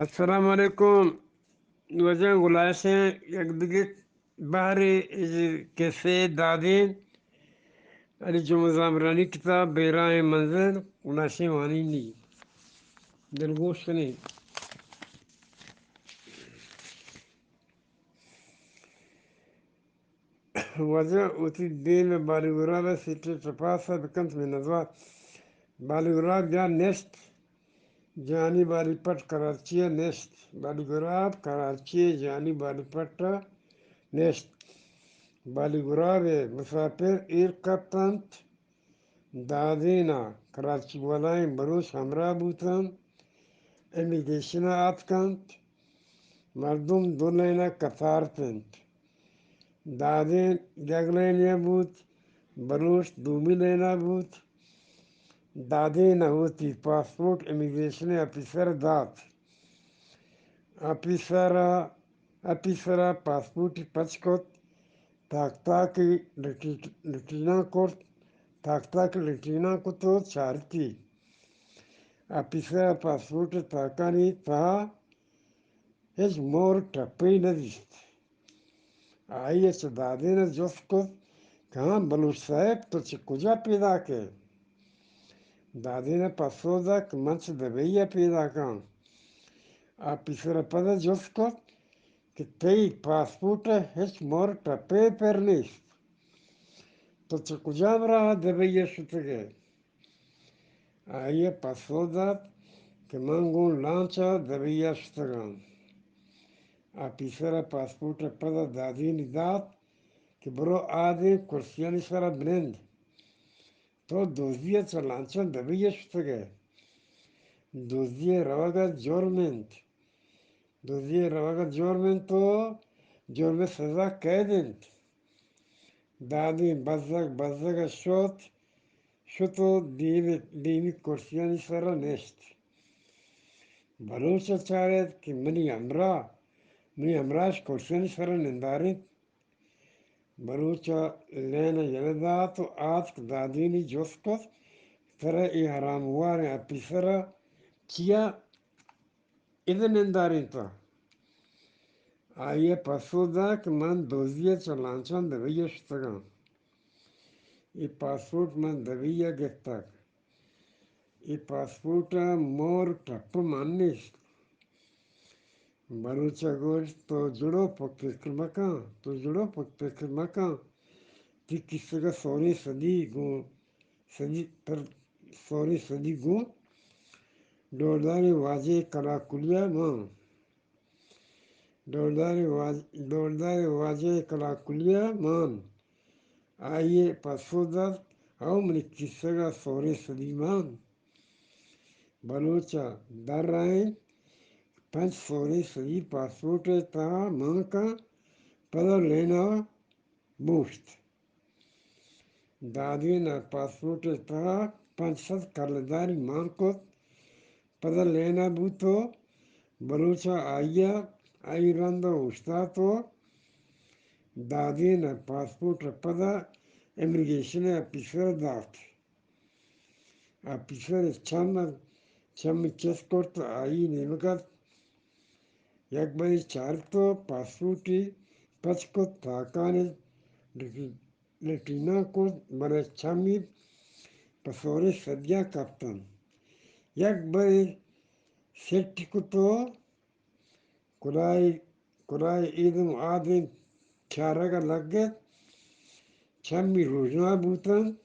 السلام علیکم۔ واجہ گلائشیں یک دگہ بہرے، اے کسے دادیں علی جمعہ زامرانی کتاب بیرائیں منزل، گلائشیں وانینی۔ دلگوش کنیں۔ واجہ وتی دیم ءَ بالی گراب ءِ سیٹ ءِ چپاس ءَ بکنت، منتوار۔ بالی گراب جا نشت۔ جانی بالی پٹ کراچی ءَ نشت۔ بالی گراب کراچی ءِ جانی بالی پٹ ءَ نشت۔ بالی گراب ءِ مساپر ایر کپتنت۔ دادین ءَ کراچی والائیں بلوچ ہمراہ بوتنت۔ امیگریشن ءَ آتکنت۔ مردم دو لین ءَ کتارتنت۔ دادین یک لینے ءَ بوت، بلوچ دومی لین ءَ بوت۔ دادین ءَ وتی پاسپورٹ امیگریشن ءِ آفیسر ءَ دات۔ آفیسر ءَ، آفیسر ءَ پاسپورٹ پچ کت، تاک تاک لٹی-، لٹیناں کرت، تاک تاک لٹیناں کت ءُ چارتی۔ آفیسر ءَ پاسپورٹ ءِ تاکانی تہا ہچ مہر ٹپے نہ دیست۔ آئی ءَ چہ دادین ءَ جست کت کہ ہاں بلوچ صاحب، تو چہ کجا پیداک ئے؟ دادین ءَ پسو دات کہ من چہ دبئی ءَ پیداک آں۔ آفیسر ءَ پدا جست کت کہ تئی پاسپورٹ ءَ ہچ مہر ٹپے پر نیست، تو چہ کجام راہ ءَ دبئی ءَ شتگ ئے؟ آئی ءَ پسو دات کہ من گوں لانچ ءَ دبئی ءَ شتگ آں۔ آفیسر ءَ پاسپورٹ ءَ پدا دادینی دات کہ برو آدیں کرسیانی سر ءَ بنند۔ تو دزی ءَ چہ لانچاں دبئی ءَ شتگ ئے۔ دزی ءِ روگ ءَ جرم انت۔ دزی ءِ روگ ءَ جرم انت ءُ جرم ءِ سزا قید انت۔ دادین بزگ بزگ ءَ شت، شت ءُ دیم، دیمی کرسیانی سر ءَ نشت۔ بلوچ ءَ چارت کہ منی ہمراہ، منی ہمراہ اش کرسیانی سر ءَ نندارینت۔ بلوچ ءَ لین ءَ یلہ دات ءُ آتک دادینی جست کت، ترا اے حرام واریں آفیسر ءَ چیا ادا نندارینتگ؟ آئی ءَ پسو دات کہ من دزی ءَ چہ لانچاں دبئی ءَ شتگ آں۔ اے پاسپورٹ من دبئی ءَ گپتگ۔ اے پاسپورٹ ءَ مہر ٹپ مان نیست۔ بلوچ ءَ گوشت، تو جڑو پک پکر مکن، تو جڑو پک پکر مکن۔ تئی کیسگ ءَ سوریں سدی گوں، سدی پر، سوریں سدی گوں ڈولداریں واجہ ءِ کلاکلی ءَ مان۔ ڈولداریں واج-، ڈولداریں واجہ ءِ کلاکلی ءَ مان۔ آئی ءَ پسو دات، ہئو، منی کیسگ ءَ سوریں سدی مان۔ بلوچ ءَ درائینت، پنچ سوریں سدی پاسپورٹ ءِ تہا مان کن، پدا لین ءَ بوشت۔ دادین ءَ پاسپورٹ ءِ تہا پنچ سد کلداری مان کت، پدا لین ءَ بوت ءُ بلوچ ءَ آئی ءَ آئی رند ءَ اوشتات ءُ دادین ءَ پاسپورٹ ءَ پدا امیگریشن ءِ آفیسر ءَ دات۔ آفیسر ءِ چم، چم چست کرت ءُ آئی نیمگ ءَ یک برے چارت ءُ پاسپورٹی پچ کت، تاکانی لٹیناں کت، بلے چمی پہ سوریں سدیاں کپتنت۔ یک برے سٹی کت ءُ کلاہی، کلاہی ایدم آدم چارگ ءَ لگت۔ چمی روژنا بوتنت۔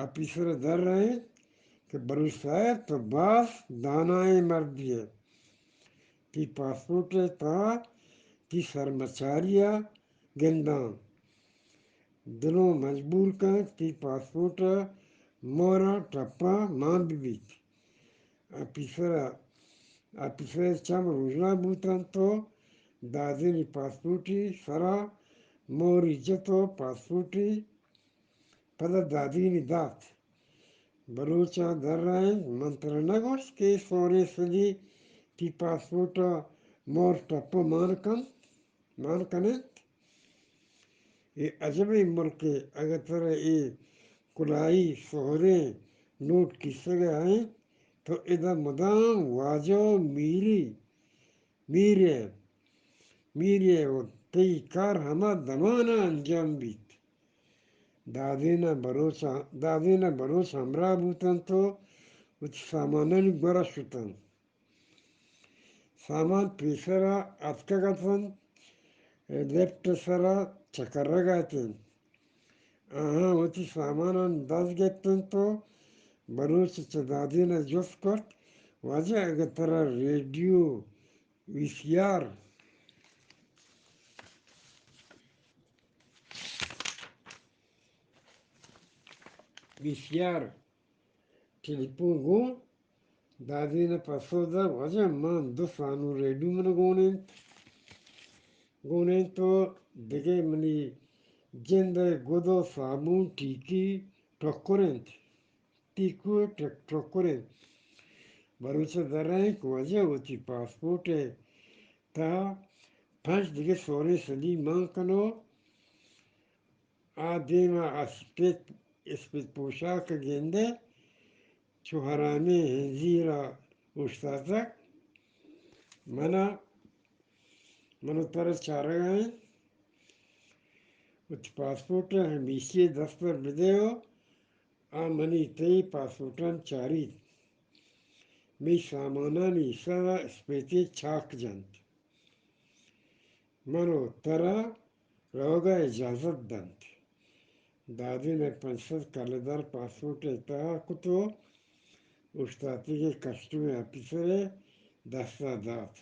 آپیسر ءَ درائینت کہ بلوچ صاحب، تو باز دانائیں مردے ئے۔ تئی پاسپورٹ ءِ تہا تئی سرمچاری ءَ گنداں۔ دلوں مجبور کن کہ تئی پاسپورٹ ءِ مہر ءَ ٹپاں مان بہ بیت۔ آپیسر ءَ، آپیسر ءِ چم روژنا بوتنت ءُ دادینی پاسپورٹی سرا مہری جت ءُ پاسپورٹی پدا دادینی دات۔ بلوچ ءَ درائینت، من ترا نہ گوشت کہ اے سوریں سدی تئی پاسپورٹ ءَ مہر ٹپ ءُ مان کنت، مان کن انت؟ اے عجبیں ملکے، اگاں ترا اے کلاہی سہریں نوٹ کیسگ ءَ انت، تو ادا مدام واجہ ءُ میری میرے، میرے و تئی کار ہما دمان ءَ انجام بیت۔ دادین ءَ بلوچ، دادین ءَ بلوچ ہمراہ بوتنت و وتی سامانانی گورا شتنت۔ سامان پیسرا اتکگ اتنت، لفٹ ءِ سرا چکرگ ءَ اتنت۔ آہاں وتی سامانان دست گپتنت و بلوچ چہ دادین ءَ جست کرت، واجہ اگہ ترا ریڈیو، وی سی آر، وی سی آر ٹیلیفون گوں دادین ءَ پسو دات، واجہ من دو سانو ریڈیو من گون انت، گون انت و دگہ منی جند ءِ گد و صابون ٹیکی ٹکر انت، ٹیکو ٹک-، ٹکر انت۔ بلوچ ءَ درائینت کہ واجہ وتی پاسپورٹ ءِ تہا پنچ دگہ سوریں سلی مان کنو۔ آ دیما اسپیت، اسپیت پوشاک گندے چو حرامیں ہنزیرا اوشتاتگ۔ منا، من و ترا چارگا ایں، وتی پاسپورٹ ہمیشی دست پر بدے و آ منی تئی پاسپورٹان چاریت، مئی سامانانی سرا اسپیتے چاک جنت۔ من و ترا روگا اجازت دنت۔ دادین ءَ پنچ سد کلدار پاسپورٹ ءِ تہا کت و اوشتاتگیں کسٹم آفیسر ءِ دستا دات۔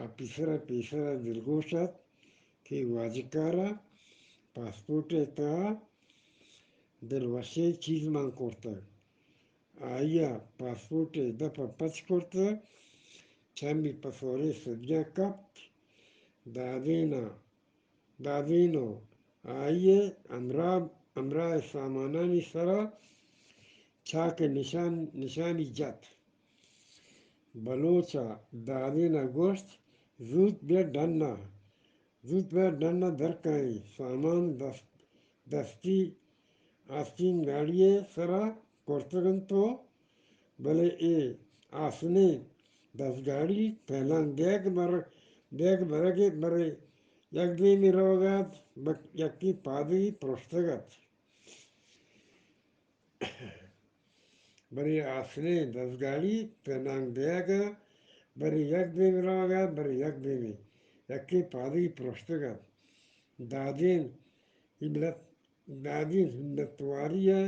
آفیسر ءِ پیسرا دلگوش ات کہ واجکارا پاسپورٹ ءِ تہا دلوشیں چیز مان کرتگ۔ آئی ءَ پاسپورٹ ءِ دپ ءَ پچ کرت، چمی پہ سوریں سدیاں کپت۔ دادین ءَ، دادین ءَ آئی ءِ ہمراہ، ہمراہ ءِ سامانانی سرا چاک ءِ نشان، نشانی جت۔ بلوچ ءَ دادین ءَ گوشت، زوت بیا ڈن ءَ، زوت بیا ڈن ءَ درکائیں، سامان دست، دستی آستین گاڑی ءِ سرا کرتگ انت و بلے اے آسنیں دزگاڑی پہلانگ دیگ بر-، دیگ برگ ءَ برے یک دیمی روگ ءَ ات، بہ یکیں پادگی پرشتگ ات۔ برے آسنیں دزگاڑی پہلانگ دیگ ءَ برے یک دیمی روگ ءَ ات، برے یک دیمی یکیں پادگی پرشتگ ات۔ دادین ہمت، دادین ہمت واری ءَ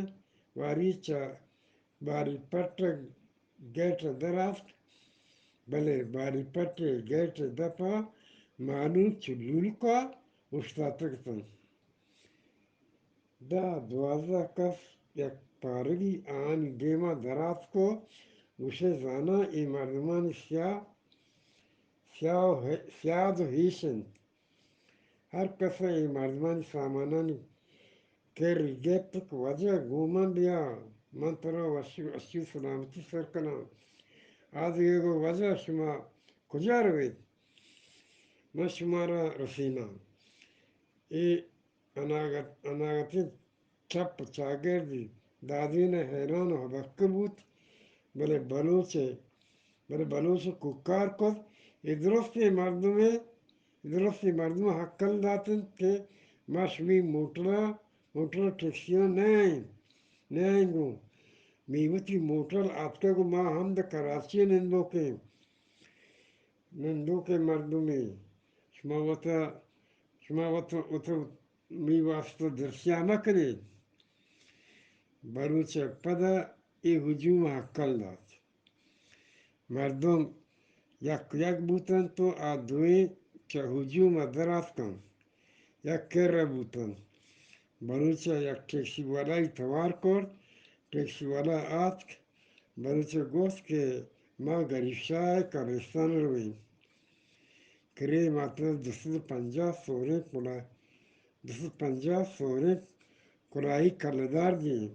واری چہ باری پٹ ءِ گیٹ ءَ در آتک، بلے باری پٹ ءِ گیٹ ءِ دپ ءَ مہلوک چو لولک ءَ اوشتاتگ اتنت۔ دہ دوازدہ کس یک پارگی آہانی دیم ءَ در آتک و گوشئے، زاناں اے مردمانی سیاد، سیاد و ہے-، سیاد و ہیش انت۔ ہر کس ءَ اے مردمانی سامانانی کری گپت کہ واجہ گوں من بیا، من ترا وشی، وشی سلامتی سر کناں۔ آ دگہ گوں، واجہ شما کجا رویت؟ من شمارا رسیناں۔ اے اناگت، اناگتیں چپ چاگردی دادین ءَ حیران و ہبکہ بوت، بلے بلوچ ءَ، بلے بلوچ ءَ کوکار کت، اے درستیں مردمے، درستیں مردم ءَ ہکل دات انت کہ ما شمی موٹر ءَ، موٹر ءُ ٹیکسیاں نیائیں، نیائیں گوں۔ مئی وتی موٹر آتکگ و ما ہمد کراچی ءَ نندوکیں۔ نندوکیں مردمے، شما وتا، شما وتا، وتا مئی واسطہ درشیا مہ کنیت۔ بلوچ ءَ پدا اے ہجوم ءَ ہکل دات۔ مردم یک یک بوتنت و آ دوئیں چہ ہجوم ءَ در آتکنت، یک کر ءَ بوتنت۔ بلوچ ءَ یک ٹیکسی والائی توار کرت، ٹیکسی والا آتک، بلوچ ءَ گوشت کہ ما گریب شاہ ءِ قبرستان ءَ رویں۔ کرے ما ترا دو سد و پنجاہ سوریں کلا-، دو سد و پنجاہ سوریں کلاہی کلدار دئیں۔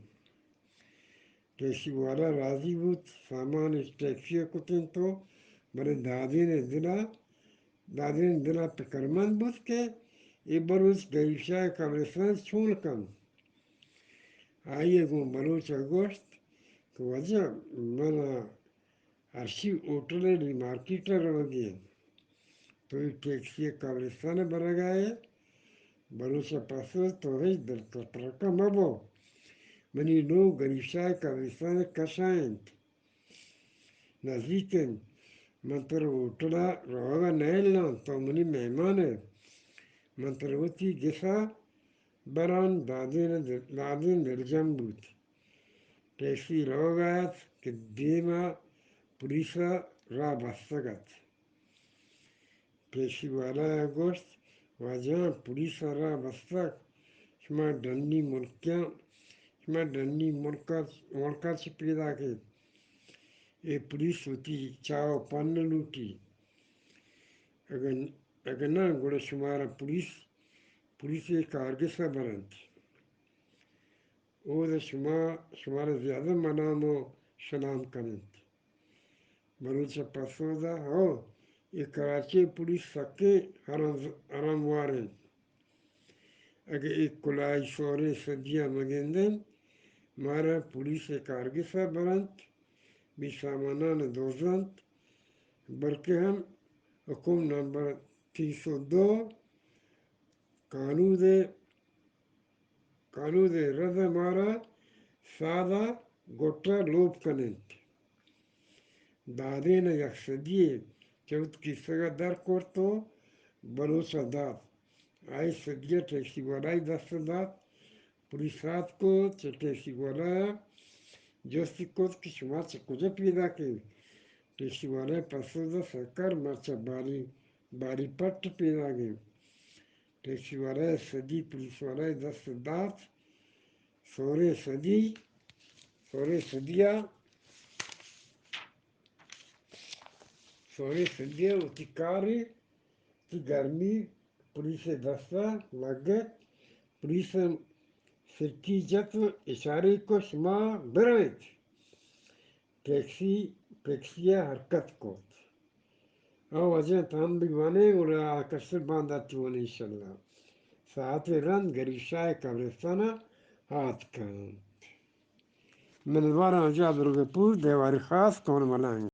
ٹیکسی والا راضی بوت، سامان اش ٹیکسی ءَ کتنت و بلے دادین ءِ دل ءَ، دادین ءِ دل ءَ پکرمند بوت کہ اے بلوچ گریب شاہ ءِ قبرستان چون کنت؟ آئی ءَ گوں بلوچ ءَ گوشت کہ واجہ، من ءَ ہرشی ہوٹل ءِ ری مارکیٹ ءَ روگی انت۔ تو اے ٹیکسی ءَ قبرستان ءَ برگ ءَ ئے؟ بلوچ ءَ پسو دات، تو ہچ دل تپرکہ مہ بو، منی نوک گریب شاہ ءِ قبرستان ءِ کش ءَ اِنت، نزیک اِنت۔ من ترا ہوٹل ءَ روگ ءَ نئیلاں، تو منی مہمان ئے۔ من ترا وتی گس ءَ براں۔ دادین ءَ دل، دادین دلجم بوت۔ ٹیکسی روگ ءَ اَت کہ دیم ءَ پولیس ءَ راہ بستگ اَت۔ ٹیکسی والا ءَ گوشت، واجہاں، پولیس ءَ راہ بستگ، شما ڈنی ملکیاں، شما ڈنی ملک ءَ، ملک ءَ چہ پیداک اِت؟ اے پولیس وتی چاہ ءُ پن لوٹی۔ اگن، اگن نہ، گڑا شمارا پولیس، پولیس ءِ کارگس ءَ برنت۔ اود ءَ شما، شمارا زیادہ منام ءُ شنام کن اَنت۔ بلوچ ءَ پسو دات، ہو، اے کراچی ءِ پولیس سکیں حرام، حرام وار اِنت۔ اگہ اے کلاہی سوریں سدی ءَ مہ گند اَنت، مارا پولیس ءِ کارگس ءَ برنت، مئے ساماناں دزّ اَنت، بلکہ ہم حکم نمبر تین سو دو کانود ءِ، کانود ءِ رد ءَ مارا ساد ءَ گٹ ءَ لوپ کن اَنت۔ دادین ءَ یک سدی یے چہ وت کیسگ ءَ در کرت ءُ بلوچ ءَ دات۔ آئی سدی ءَ ٹیکسی والا ءِ دست ءَ دات۔ پولیس ءَ اتک ءُ چہ ٹیکسی والا ءَ جست کت کہ شما چہ کجا پیداک اِت؟ ٹیکسی والا ءَ پسو دات، سرکار، ما چہ باری، باری پٹ پیداک ایں۔ ٹیکسی والا ءَ سدی پولیس والا ءِ دست ءَ دات۔ سوریں سدی، سوریں سدی ءَ، سوریں سدی ءَ وتی کار ءَ، وتی گرمی پولیس ءِ دست ءَ لگ اِت۔ پولیس ءَ سرکی جت ءُ اشارے کت، شما برئیت۔ ٹیکسی، ٹیکسی ءَ حرکت کت۔ آ واجہ تام بہ بنیں، گڑا آ کش ءَ باندات ونیں انشاءاللہ۔ ساعتے رند گریب شاہ ءِ قبرستان ءَ آتک اَنت۔ منتواراں، جا درگے پور، دیواری خاص، کون ملنگ۔